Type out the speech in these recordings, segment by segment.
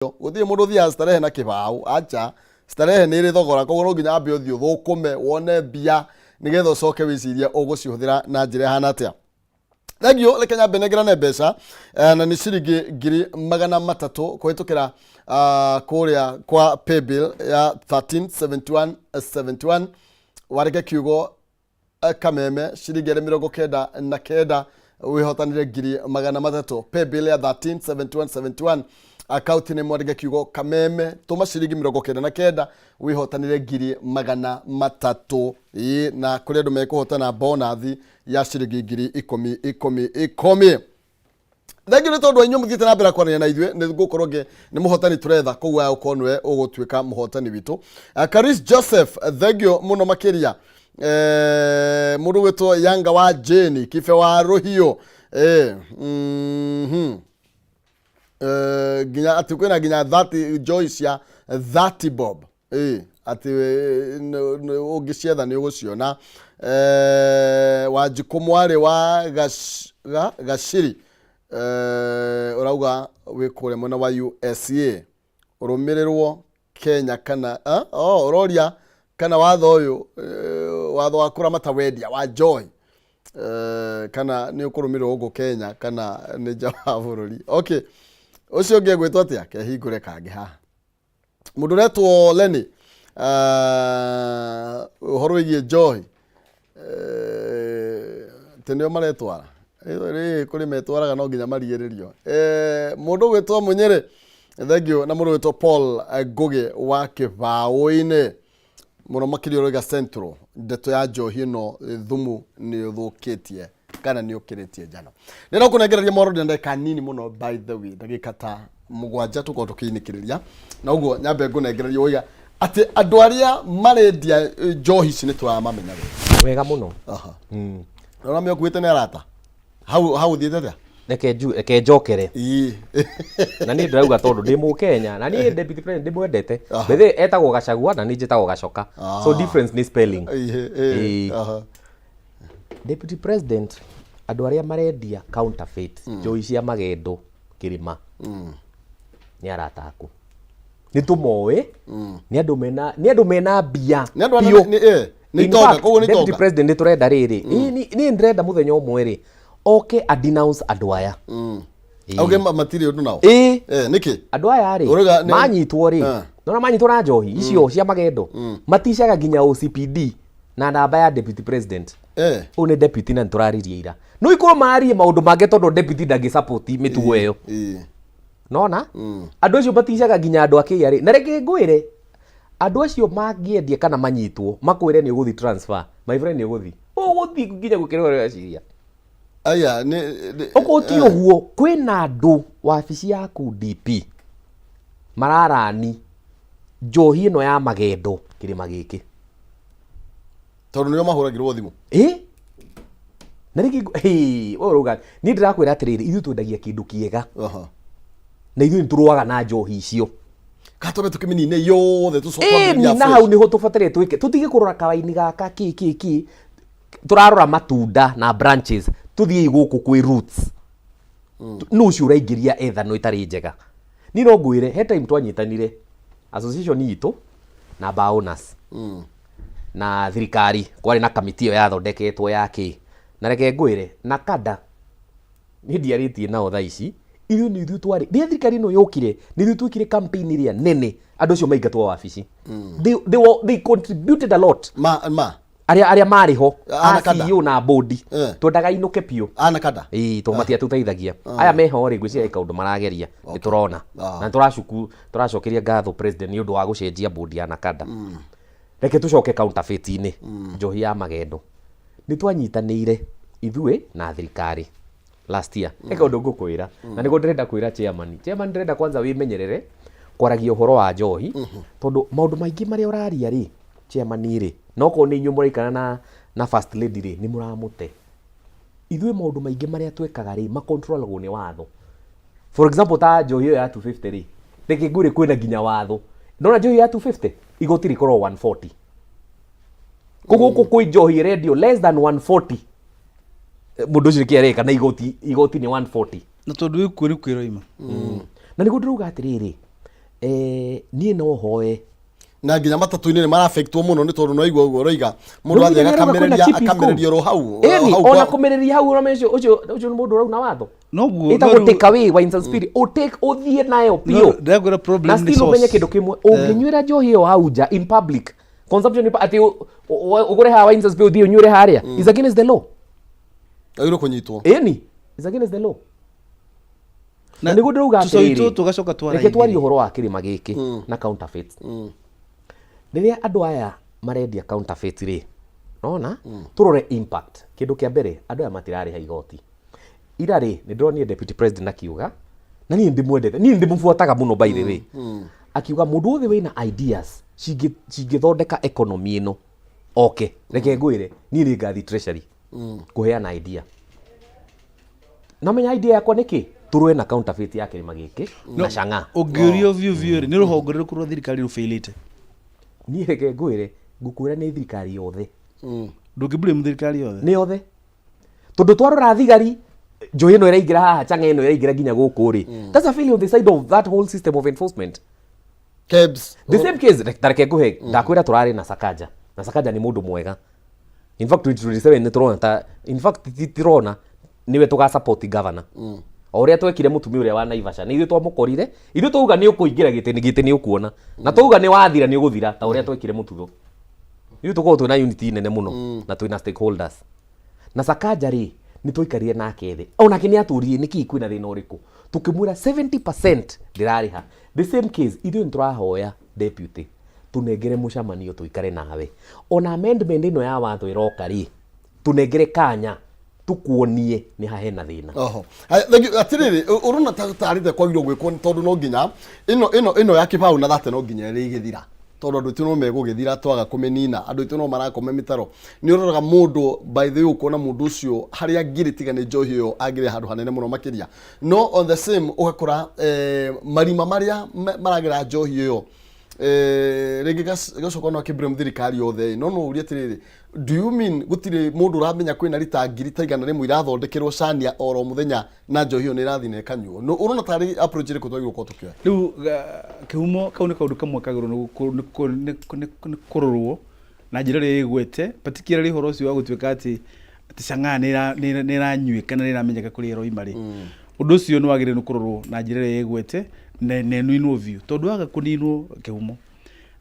Gũtirĩ mũndũ ũthiaga starehe na kĩbaũ, acha. Starehe nĩ ĩrĩ thogora, koguo no nginya wambe ũthiĩ ũthũkũme, wone mbia, nĩgetha ũcoke wĩcirie ũgũcihũthĩra na njĩra ĩhana atĩa. Thengiũ, reke nyambe nengerane mbeca na nĩ ciringi 300,000 kũhĩtũkĩra kũrĩa kwa paybill ya 137171. Wareke kiugo kameme ciringi ĩrĩ 99 wĩhotanire 300,000. Paybill ya 137171, akaunti nĩ mwandĩke kiugo kameme, tũma ciringi 99 wĩhotanire 300,000. Ĩĩ, na kũrĩ andũ mekũhotana bonathi ya ciringi ngiri ikũmi ikũmi ikũmi. Thengiũ nĩ tondũ inyuĩ mũthiĩte na mbere kwaranĩria na ithuĩ, nĩ ngũkorwo ngĩ nĩ mũhotani tũretha, koguo ya ũkorwo nĩwe ũgũtuĩka mũhotani witũ. Karis Joseph, thengiũ mũno makĩria. Mũndũ gwĩtwo Yanga wa Jane Kibe wa Rũhiũ, nginya atĩ kwĩna nginya 30 joy cia 30 bob. Ĩĩ, atĩ ũngĩcietha nĩ ũgũciona. Wanjikũ mwarĩ wa Gaciri, ũrauga wĩ kũrĩa mwena wa USA, ũrũmĩrĩrwo Kenya kana oh, ũroria kana watho ũyũ, watho wa kũramata wendia wa joy, kana nĩ ũkũrũmĩrĩrwo gũkũ Kenya kana nĩ nja wa bũrũri. Okay, ũcio ũngĩ egwĩtwo atĩa? Kehingũre kangĩ haha. Mũndũ ũretwo Lenny, ũhoro wĩgiĩ njohi, atĩ nĩo maretwara. Rĩ kũrĩ metwaraga no nginya marigĩrĩrio. Mũndũ ũgwĩtwo Mũnyĩrĩ, thengiũ, na mũndũ ũgwĩtwo Paul Ngũgĩ wa Kĩbaũ-inĩ, mũno makĩria ũroiga Central, ndeto ya njohi ĩno thumu nĩ ũthũkĩtie kana nĩ ũkĩrĩtie njano. Nĩ no kũnengereria mohoro ndĩ na ndagĩka nini mũno, by the way, ndagĩka ta 7 tũkorwo tũkĩinĩkĩrĩria, na ũguo nyambe ngũnengereria ũiga atĩ andũ arĩa marendia njohi ici nĩ tũramamenya wega. Wega mũno. Aha. Ũrona mĩokuĩte nĩ arata hau hau, ũthiĩte atĩa? Reke njokere. Ĩĩ. Na niĩ ndĩrauga tondũ ndĩ mũkenya na niĩ deputy president ndĩmwendete. Aha. Bethe etagwo Gachagua na niĩ njĩtagwo Gacoka, so Ah. difference nĩ spelling. Ĩĩ, ĩĩ. Ĩĩ. Aha. Deputy president, andũ arĩa marendia counterfeit njohi cia magendo kĩrĩma nĩ arata aku, nĩ tũmoĩ, nĩ andũ mena mbia. Nĩ andũ biũ. Nĩ In itonga, fact, koguo nĩ deputy itonga. president nĩ tũrenda rĩrĩ. Ĩĩ, niĩ ndĩrenda mũthenya ũmwe rĩ oke a denounce andũ aya. Ĩĩ. Auge matirĩ ũndũ nao. Ĩĩ. Nĩkĩ? Andũ aya rĩ Ũrauga manyitwo rĩ, nona manyitwo na njohi icio cia magendo, maticaga nginya OCPD na namba ya deputy president. Ũyũ nĩ deputy na nĩtũraririe ira, no ikorwo marie maũndũ mangĩ tondũ deputy ndangĩ support mĩtugo ĩyo. Nona andũ acio maticaga nginya andũ a KRA, na reke ngwĩre, andũ acio mangĩendia kana manyitwo makwĩre nĩ ũgũthi transfer, my friend, nĩ ũgũthi nginya gũkĩra ũrĩa ũreciria. Aya nĩ Okorwo ti ũguo, kwĩna andũ wabici yaku DP mararani njohi ĩno ya magendo kĩrĩma gĩkĩ. Tondũ nĩo mahũragĩrwo thimũ. Ĩ, na rĩngĩ we ũrauga niĩ ndĩrakwĩra atĩrĩrĩ, ithuĩ twendagia kĩndũ kĩega na ithuĩ nĩ tũrũaga na njohi icio. Ka twambe tũkĩmĩnine yothe tũcoke Ĩni twambĩrĩrie na afresh. Hau nĩho tũbataire twĩke, tũtige kũrora kawaini gaka kĩ kĩ kĩ, tũrarora matunda na branches, tũthiĩ gũkũ kwĩ roots. Nũ ũcio ũraingĩria ethano ĩtarĩ njega? Niĩ no ngwĩre he time twanyitanire association itũ na bar owners na thirikari, kwarĩ na kamiti ĩyo yathondeketwo ya kĩ, na reke ngwĩre na kada niĩ ndiarĩtie nao thaa ici. Ithuĩ nĩ ithuĩ twarĩ, rĩrĩa thirikari ĩno yokire, nĩ ithuĩ twĩkire campaign ĩrĩa nene andũ acio maingatwo wabici. They contributed a lot. Ma Arĩa marĩ ho Ah, na a kada. CEO na board. Twendaga inũke biũ. Ana kada. Ĩĩ, tondũ matiatũteithagia. Aya meho rĩ, ngwĩciria he kaũndũ marageria, nĩ tũrona Ah. na nĩ tũracokeria ngatho president nĩ ũndũ wa gũcenjia board ya NACADA. Reke tũcoke counterfeit-inĩ, njohi ya magendo. Nĩ twanyitanĩire ithuĩ na thirikari last year. He kaũndũ ngũkwĩra na nĩguo ndĩrenda kwĩra chairman. Chairman, ndĩrenda kwanza wĩmenyerere kwaragia ũhoro wa njohi, tondũ maũndũ maingĩ marĩa ũraria rĩ, chairman rĩ, na okorwo nĩ inyuĩ mũraikara na first lady rĩ, nĩ mũramũte. Ithuĩ maũndũ maingĩ marĩa twĩkaga rĩ, macontrolagwo nĩ watho. For example, ta njohi ĩyo ya 250 rĩ, reke ngwĩre, kwĩna nginya watho. Ndona njohi ya 250, igoti rĩkoragwo 140. Koguo gũkũ kwĩ njohi ĩrendio less than 140. Mũndũ ũcio nĩkĩ areka na igoti? Igoti nĩ 140. Na tondũ wĩ kuo nĩ kwĩroima. Na nĩguo ndĩrauga atĩrĩrĩ, Niĩ no hoe. Na nginya matatũ-inĩ nĩ marafectwo mũno nĩ tondũ no igua ũguo ũroiga mũndũ athiĩ Rĩu nĩ arauga kwĩna akamereria chip is akamereria kũu. oro hau Ĩni, hau ona kwa kũmĩrĩria hau ũramenya ũcio ũcio ũcio nĩ mũndũ ũrauna watho. Noguo Ĩtagwo take away wines and spirit. Ũtake ũthiĩ nayo biũ. Ndĩrakwĩra Na problem nĩ still ũmenye source. kĩndũ kĩmwe, ũngĩnyuĩra njohi ĩyo hau nja in public, consumption in atĩ ũgũre haha wines and spirit ũthiĩ ũnyuĩre harĩa is against the law. Agĩrĩirwo kũnyitwo. Ĩni, is against the law. Na nĩguo ndĩrauga tũcui atĩrĩrĩ, tũtũ gacoka twara reke twarie igĩrĩ. ũhoro wa kĩrĩma gĩkĩ na counterfeit. Rĩrĩa andũ aya marendia counterfeit rĩ, nona tũrore impact. Kĩndũ kĩa mbere, andũ aya matirarĩha igoti. Ira rĩ, nĩ ndĩronire deputy president akiuga, na niĩ ndĩmwendete, niĩ ndĩmũbuataga mũno by the way, akiuga mũndũ wothe wĩna ideas cingĩthondeka economy ĩno oke. Reke ngwĩre, niĩ nĩ ngathiĩ treasury kũheana idea. Na menya idea yakwa nĩkĩ? Tũrũe na counterfeit ya kĩrĩma gĩkĩ na chang'aa. Ũngĩũrio biũ biũ rĩ, nĩ rũhonge rũrĩkũ rwa thirikari rũbĩilĩte? Niĩ reke ngwĩre, ngũkwĩra nĩ thirikari yothe. Ndũngĩ blame thirikari yothe. Nĩ yothe, tondũ twarora thigari, njohi ĩno ĩraingĩra haha, chang'aa ĩno ĩraingĩra nginya gũkũ rĩ, that's a failure on the side of that whole system of enforcement. Kebs. The same case, ta reke nguhe, ndakwĩra tũrarĩ na Sakaja, na Sakaja nĩ mũndũ mwega. In fact, 2027 nĩ tũrona ta, in fact, tirona nĩwe tũga support governor o ũrĩa twekire mũtumia ũrĩa wa Naivasha. Nĩ ithuĩ twamũkorire, ithuĩ twauga nĩ ũkũingĩra gĩtĩ gĩtĩ nĩ ũkuona, na twauga nĩ wathira nĩ ũgũthira, ta ũrĩa twekire mũtutho. Ithuĩ tũkoragwo twĩna unity nene mũno na twĩna stakeholders. Na Sakaja rĩ, nĩ twaikarire nake thĩ, onake nĩ atũririe nĩkĩ kwĩna thĩna ũrĩkũ, tũkĩmwĩra 70% ndĩrarĩha. The same case, ithuĩ nĩ tũrahoya deputy tũnengere mũcemanio tũikare nawe, ona amendment ĩno ya watho ĩroka rĩ, tũnengere kanya tũkuonie nĩ ha hena thĩna. Oho. Haya, thank you. Atiriri, urona ta tarite kwagirwo gwikwo tondu no nginya ino ya kibau na thate no nginya ĩrĩgĩthira, tondu andũ aitũ no megũgĩthira twaga kũmĩnina. Andũ aitũ no marakoma mĩtaro. Nĩ ũroraga mũndũ, by the way, ũkona mũndũ ũcio harĩa angĩrĩ tiga nĩ njohi ĩyo angĩrĩ handũ hanene mũno makĩria. No on the same ũgakora marima marĩa maragera njohi ĩyo, rĩngĩ gacoka no akĩblame thirikari yothe. No no ũrie atĩrĩrĩ, do you mean gũtirĩ mũndũ ũramenya kwĩna rita 100,000 irathondekerwo cania oro mũthenya na njohi ĩyo nĩ ĩrathiĩ na ĩkanyuo? No ũrona tarĩ approach ĩrĩkũ twagĩrĩirwo gũkorwo tũkĩoya? Rĩu kĩhumo kau nĩ kaũndũ kamwe kagĩrĩirwo nĩ kũrorwo na njĩra ĩrĩa ĩgwete, particularly ũhoro ũcio wa gũtuĩka atĩ chang'aa nĩ ĩranyuĩka na nĩ ĩramenyeka kũrĩa ĩroima rĩ. Ũndũ ũcio nĩ wagĩrĩirwo nĩ kũrorwo na njĩra ĩrĩa ĩgwete na ĩninwo biũ, tondũ waga kũninwo, kĩhumo,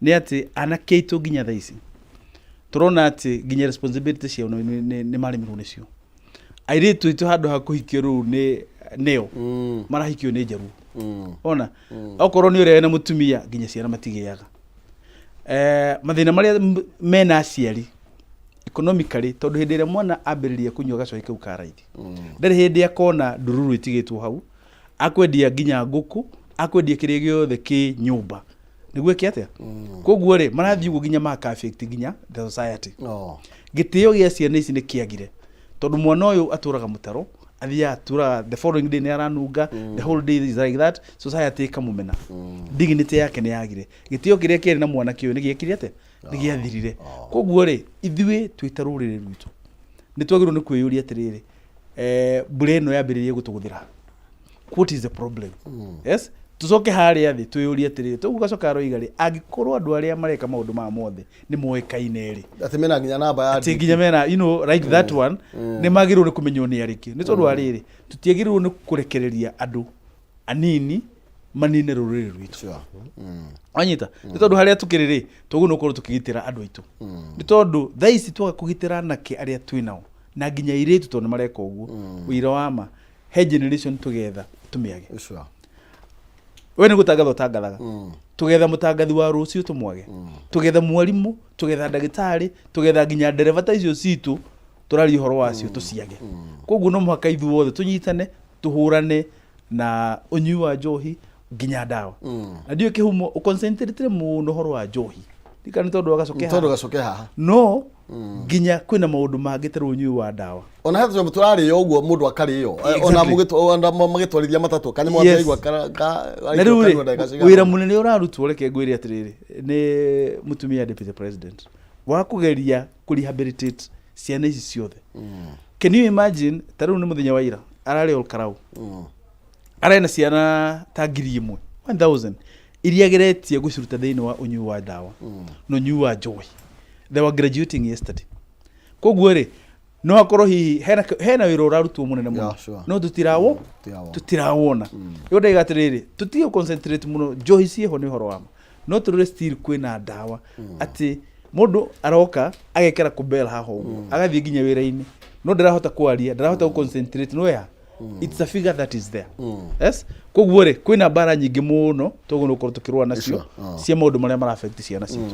nĩ atĩ anake aitũ nginya thaa ici tũrona atĩ nginya responsibility ciao nĩ maremirwo nĩcio. Airĩtu aitũ handũ ha kũhikio rĩu nĩ nĩo marahikio nĩ njaruo. Ona okorwo nĩ ũrĩa wĩna mũtumia, nginya ciana matigĩaga. Mathĩna marĩa mena aciari economically, tondũ hĩndĩ ĩrĩa mwana ambĩrĩria kũnyua gacohi kau ka raithi, ndarĩ hĩndĩ akona ndururu ĩtigĩtwo hau. Akwendia nginya ngũkũ, akwendia kĩrĩa gĩothe kĩ nyũmba nĩguo ĩke atĩa. Koguo rĩ, marathiĩ ũguo nginya maka affect nginya the society. Gĩtĩo gĩa ciana ici nĩ kĩagire, tondũ mwana ũyũ atũraga mũtaro, athiaga atũraga, the following day nĩ aranunga, the whole day is like that, society ĩkamũmena, dignity yake nĩ yagire. Gĩtĩo kĩrĩa kĩarĩ na mwanake ũyũ nĩ gĩekire atĩa? Nĩ gĩathirire. Koguo rĩ, ithuĩ twĩ ta rũrĩrĩ rwitũ nĩ twagĩrĩirwo nĩ kwĩyũria atĩrĩrĩ, mbura ĩno yambĩrĩirie gũtũgũthĩra, what is the problem? Yes, tucoke harĩa thĩ twĩyũrie atĩrĩrĩ, toguo gacoka aroiga rĩ, angĩkorwo andũ arĩa mareka maũndũ maya mothe nĩ moĩkaine rĩ, atĩ mena nginya namba ya atĩ nginya mena like that one, nĩ magĩrĩirwo nĩ kũmenywo nĩ arĩkĩ. Nĩ tondũ wa rĩrĩ, tũtiagĩrĩirwo nĩ kũrekereria andũ anini manine rũrĩrĩ rwitũ. Wanyita? Nĩ tondũ harĩa tũkĩrĩ rĩ, tũguo nĩ gũkorwo tũkĩgitĩra andũ aitũ, nĩ tondũ thaa ici twaga kũgitĩra anake arĩa twĩ nao na nginya airĩtu, tondũ nĩ mareka ũguo, ũira wa ma he generation tũgetha tũmĩage. We nĩ gũtangatha ũtangathaga, tũgetha mũtangathi wa rũciũ tũmwage, tũgetha mwarimũ, tũgetha ndagĩtarĩ, tũgetha nginya ndereba ta icio citũ tũraria ũhoro wacio tũciage. Koguo no mũhaka ithuothe tũnyitane, tũhũrane na ũnyui wa njohi nginya ndawa. Na ndiũĩ kĩhumo ũconcentrate mũno ũhoro wa njohi ndikana nĩ tondũ wa gacoke tondũ haha. Gacoke haha. No nginya kwĩna maũndũ mangĩ ta ũnyui wa ndawa. Ona he tũnyamũ tũrarĩo ũguo mũndũ akarĩo. Ona ona magĩtwarithia matatũ kanyamũ akaigua Na rĩu rĩ, wĩra mũnene ũrarutwo, reke ngwĩre atĩrĩrĩ, nĩ mũtumia deputy president wa kũgeria kũ rehabilitate ciana ici ciothe. Can you imagine, ta rĩu nĩ mũthenya wa ira ararĩ Ol Kalou, ararĩ na ciana ta 1,000, 1000. Iria ageretie gũciruta thĩinĩ wa ũnyui wa ndawa na ũnyui wa njohi. They were graduating yesterday. Koguo rĩ, no akorwo hihi hena wĩra ũrarutwo mũnene mũno. No tũtirawo Tũtirawona. Tũtirawona. Rĩu ndaiga atĩrĩrĩ, tũtige concentrate mũno njohi ciĩho, nĩ ũhoro wa ma, no tũrore still kwĩna ndawa, atĩ mũndũ aroka agekĩra kũbel haha ũguo, agathiĩ nginya wĩra-inĩ, no ndarahota kwaria, ndarahota gũ concentrate. No ya it's a figure that is there. Yes, koguo rĩ, kwĩna mbara nyingĩ mũno toguo nĩ gũkorwo tũkĩrũa nacio cia maũndũ marĩa mara affect ciana citũ.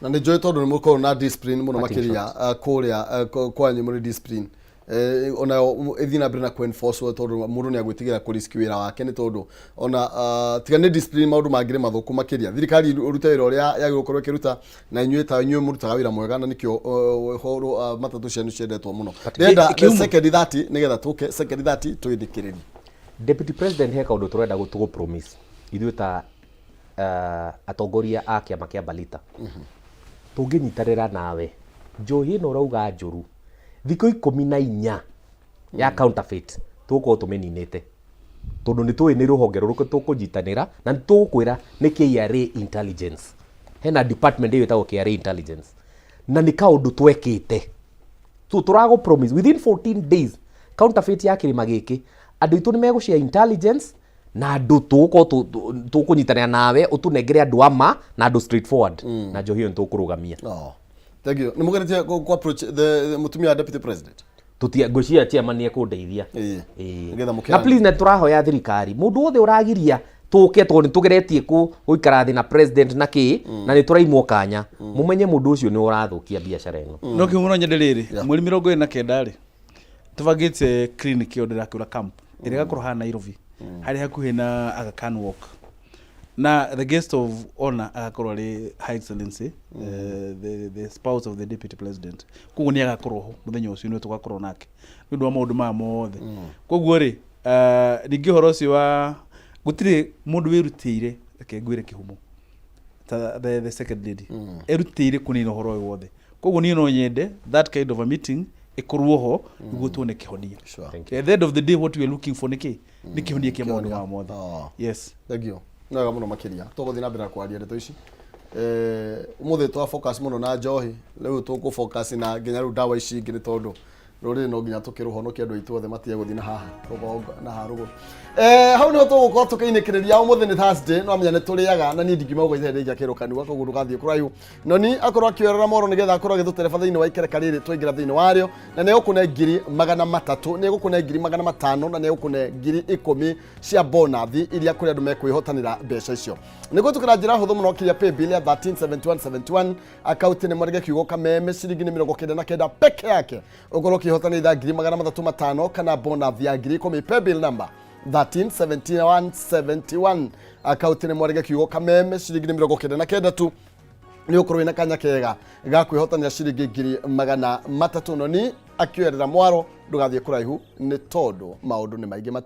Na nĩ njũĩ tondũ nĩ mũkoragwo na discipline mũno Parting. Makĩria kũrĩa kwanyu mũrĩ discipline, onayo ĩthiĩ na mbere na kũ-enforce tondũ mũndũ nĩ agwĩtigĩra kũ risk wĩra wake, nĩ tondũ ona tiga nĩ discipline, maũndũ mangĩrĩ mathũku makĩria. Thirikari ĩrute wĩra ũrĩa yagĩrĩirwo gũkorwo ĩkĩruta, na inyuĩ ta inyuĩ mũrutaga wĩra mwega, na nĩkĩo horo matatũ cianyu ciendetwo mũno. Ndĩrenda Kĩhumo. Second 30 nĩgetha tũke second 30 twĩthikĩrĩrie. Deputy President, he kaũndũ tũrenda gũtũgũ promise ithuĩ ta atongoria a kĩama kĩa Balita. Tũngĩnyitanĩra nawe, njohi ĩno ũrauga njũru, thikũ 14 ya counterfeit tũgũkorwo tũmĩninĩte, tondũ nĩ tũĩ nĩ rũhonge rũrĩkũ tũkũnyitanĩra, na nĩ tũgũkwĩra nĩ KRA intelligence. Hena department ĩyo ĩtagwo KRA intelligence, na nĩ kaũndũ twekĩte. So tũragũ promise within 14 days counterfeit ya kĩrĩma gĩkĩ, andũ aitũ nĩ megũshare intelligence na andũ tũgũkorwo tũkũnyitanĩra nawe, ũtũnengere andũ ama na andũ straightforward, na njohi ĩyo nĩ tũkũrũgamia. Oh. Thank you. Nĩ mũgeretie ku approach the mũtumia wa deputy president? Tutia ngwĩciria chairman nĩ ekũndeithia. Ĩĩ. Nĩgetha Na mũkĩaranĩrie. Please, na tũrahoya thirikari, mũndũ wothe ũragiria tũke, tondũ nĩ tũgeretie gũikara thĩ na president na kĩ, na nĩ tũraimwo kanya, mũmenye mũndũ ũcio nĩ ũrathũkia biacara ĩno. No kĩhumo no nyende rĩrĩ, mweri 29 rĩ, tũbangĩte clinic ĩyo ndĩrakĩũra camp ĩrĩa ĩgakorwo haha Nairobi, harĩa hakuhĩ na Aga Khan Walk, na the guest of honor agakorwo arĩ High Excellency, the spouse of the deputy president. Koguo nĩ agakorwo ho mũthenya ũcio, nĩwe tũgakorwo nake nĩ ũndũ wa maũndũ maya mothe. Koguo rĩ, ningĩ ũhoro ũcio wa gũtirĩ mũndũ wĩrutĩire, reke ngwĩre kĩhumo, ta the second lady erutĩire kũnina ũhoro ũyũ wothe. Koguo niĩ no nyende that kind of a meeting ĩkorwo ho nĩguo tuone kĩhonia. Thank you. At the end of the day, what we are looking for nĩ kĩ? Nĩ kĩhonia kĩa maũndũ maya mothe. Oh. Yes. Thank you. Nĩ wega mũno makĩria. Tũgũthiĩ na mbere na kwaria ndeto ici. Ũmũthĩ twa focus mũno na njohi, rĩu tũkũ focus na nginya rĩu ndawa ici ingĩ, nĩ tondũ rũrĩrĩ no nginya tũkĩrũhonokie, andũ aitũ othe matige gũthiĩ na haha rũgongo na haha rũgũrũ. Hau nĩho tũgũkorwo tũkĩinĩkĩrĩria. Ũmũthĩ nĩ Thursday, no amenya nĩ tũrĩaga, na niĩ ndingiuma gũkũ itarĩ ndĩkia kĩrũ kanua, koguo ndũgathiĩ kũraihu. Noni akorwo akĩoerera moro nĩgetha akorwo agĩtũtereba thĩinĩ wa ikereka rĩrĩ twaingĩra thĩinĩ warĩo, na nĩ egũkũne 300,000, nĩ egũkũne 500,000, na nĩ egũkũne 10,000 cia bonathi iria kũrĩ andũ mekwĩhotanĩra mbeca icio. Nĩ gwĩtũkĩra njĩra hũthũ mũno kinya paybill ya 137171, akaunti nĩ mwarĩge kiugo kameme, ciringi nĩ 99 peke yake, ũkorwo ũkĩhotanĩra itha 305,000 kana bonathi ya 10,000. Paybill number 137171, akaunti nĩ mwarĩge kiugo kameme, ciringi nĩ 99 tu, nĩ ũkorwo wĩna kanya kega ga kwĩhotanĩra ciringi 300,000. No ni akĩoerera mwaro, ndũgathiĩ kũraihu, nĩ tondũ maũndũ nĩ maingĩ.